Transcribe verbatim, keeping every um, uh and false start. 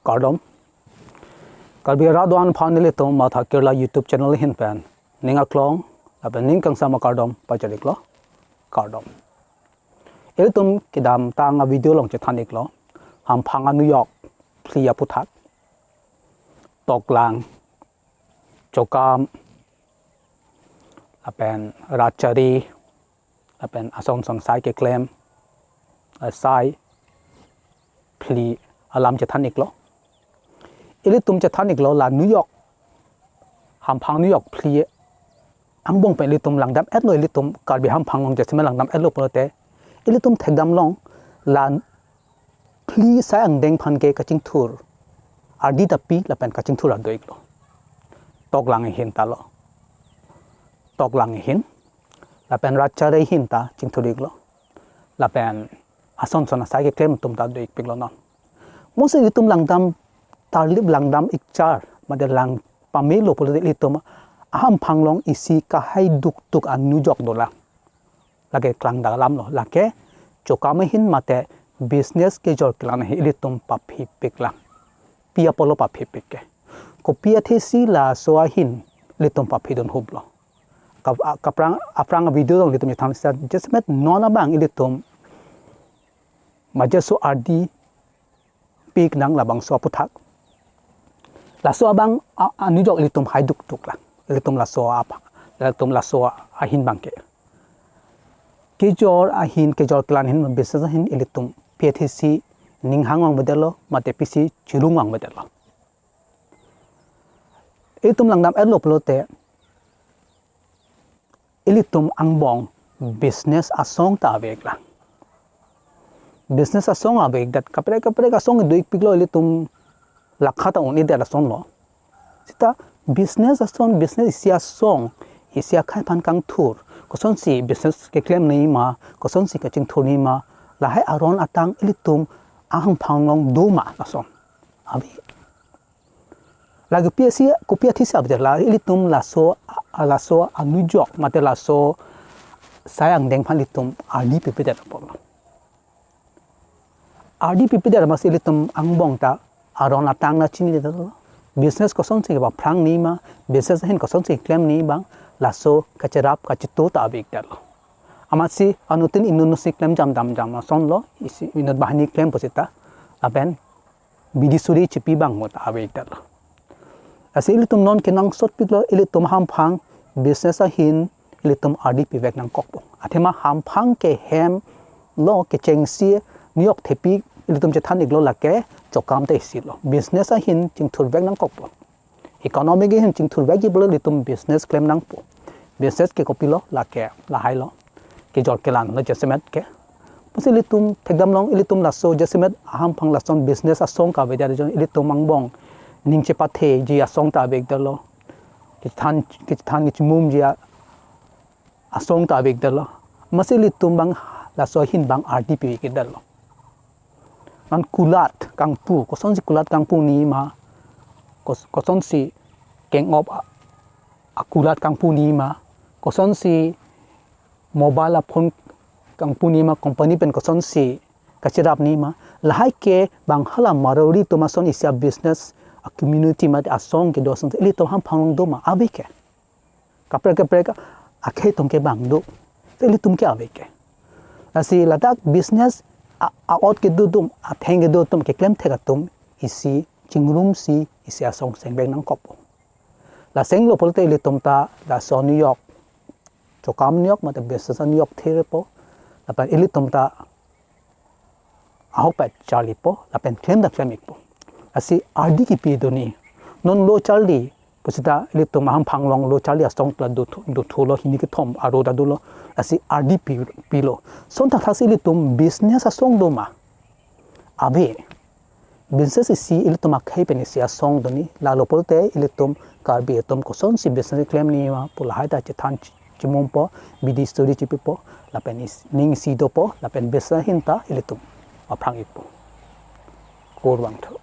Kardom. Karbi arat do-an aphan nelitum Matha Kerala YouTube channel ahin pen ning aklong lapen ning kangsam akardom pajir-iklo. Kardom. Ilitum kedamtang a-video along chethan-iklo, hamphang anujok phli aputhak, toklang, chokam, lapen rat chari, lapen ason son sai keklem, eh, sai phli alam chethan-iklo. Ilitum chethan-iklo la nujok, hamphang nujok phli angbong pen ilitum langdam-etlo, ilitum Karbi hamphang along jasemet langdam-etlo pulote, ilitum thekdam long la phli sai angdeng aphan ke kachingthur ardi ta pi lapen kachingthur ta do-iklo. Toklang ahin ta lo. Toklang ahin lapen rat chari ahin ta chingthur-iklo. Lapen ason son asai keklem atum ta do-ikpiklo non. Mose ilitum langdam tarlip, langdam-ikchar mate lang pamelo pulote ilitum ahamphang along isi kahai dukduk anujok dolang. Lake klangdak alam lo. Lake chokam ahin mate business kejor kelang ahin ilitum paphipiklang. Pi apotlo paphipik ke? Kopi athesi laso ahin ilitum paphidun huplo? Kap-, kaprang, aphrang a-video along ilitum chethan seta jasemet non abang ilitum majeso ardi pi-ik nang labangso aputhak. Laso abang a-, anujok ilitum hai dukduk lang. Ilitum laso apa, ilitum laso ahin abang ke. Kejor ahin, kejor kelang ahin, business ahin ilitum pi athesi ning hang vangvedetlo, mate pisi chirung vangvedetlo. Ilitum langdam-etlo pulote, ilitum angbong business asong ta ave-iklang. Business asong ave-ikdet, kaprek kaprek asong do-ikpiklo, ilitum lakha ta un-edet ason lo. Seta business asong, business isi asong, isi akhei aphan kangthur, kosonsi business keklem nangji ma, kosonsi kachingthur nangji ma, lahai aron atang ilitum ahamphang along do ma lason? Ave. Lake pi asi, kopi athesi avedet, la ilitum laso, laso anujok mate laso sai angdeng aphan ilitum ardi pipedet apotlo? Ardi pipedet amatsi ilitum angbong ta aron atang ta chinidetlo. Business kosonsi kepaphrang nangji ma, business ahin kosonsi klem nangji abang, laso kacherap kacheto ta ave-ikdetlo. Amatsi anuttin inutsi klemjam damjam ason lo, isi inut banghini klem pusita, lapen bidi suri chipi abang mo ta ave-ikdetlo. Lasi ilitum non kenangsotpiklo, ilitum hamphang business ahin ilitum ardi pivek nangkokpo. Athema hamphang kehem lo, kechengsi nujok thepi ilitum chethan-iklo, lake chokam ta isi lo. Business ahin chingthurvek nangkokpo. Economic ahin chingthurvekji pulo ilitum business klem nangpo. Business ke kopilo? Lake lahai lo. Kejor kelang lo jasemet ke. Pusi ilitum thekdam long, ilitum laso jasemet ahamphang lason business asong kave-det ajoine ilitum angbong ning chepatheji asong ta ave-ikdetlo. Kechethan, kechethan kechemumji a-, asong ta ave-ikdetlo. Amatsi ilitum abang laso ahin abang ardi pi-ikdetlo. Non kulat kangpu, kosonsi kulat kangpu nangji ma, kos-, kosonsi keng-op a-, akulat kangpu nangji ma, kosonsi mobile aphone kangpu nangji ma, company pen kosonsi kacherap nangji ma, lahai ke abang hala Marwari atum ason isi a-business a-community mate asong kedo ason ilitum hamphang along do ma? Ave ke. Kaprek kaprek akhei atum ke abang do. Ilitum ke ave ke. Lasi ladak business a-, a-ot kedo atum, atheng kedo atum, keklem thek atum isi chingrumsi isi asong sengvek nangkokpo. La senglo pulote ilitum ta laso anujok, chokam anujok mate business anujok therepo, lapen ilitum ta ahokpet charlipo lapen klem ta klem-ikpo. Lasi ardi kipi do ni? Non lo charli pusita ilitum ahamphang along lo charli asong ta dothu, dothulo, hini kethom aro ta dolo. Lasi ardi pi, pilo. Sonta thaksi ilitum business asong do ma? Ave. Business isi ilitum akhei pen isi asong do ni. Lalo pulote ilitum Karbi atum kosonsi business klem nangji ma pu lahai ta chethan che-, chemumpo, bidi suri chipipo, lapen is-, ning isi dopo, lapen business ahin ta ilitum aphrang-ikpo. Kurvangthu.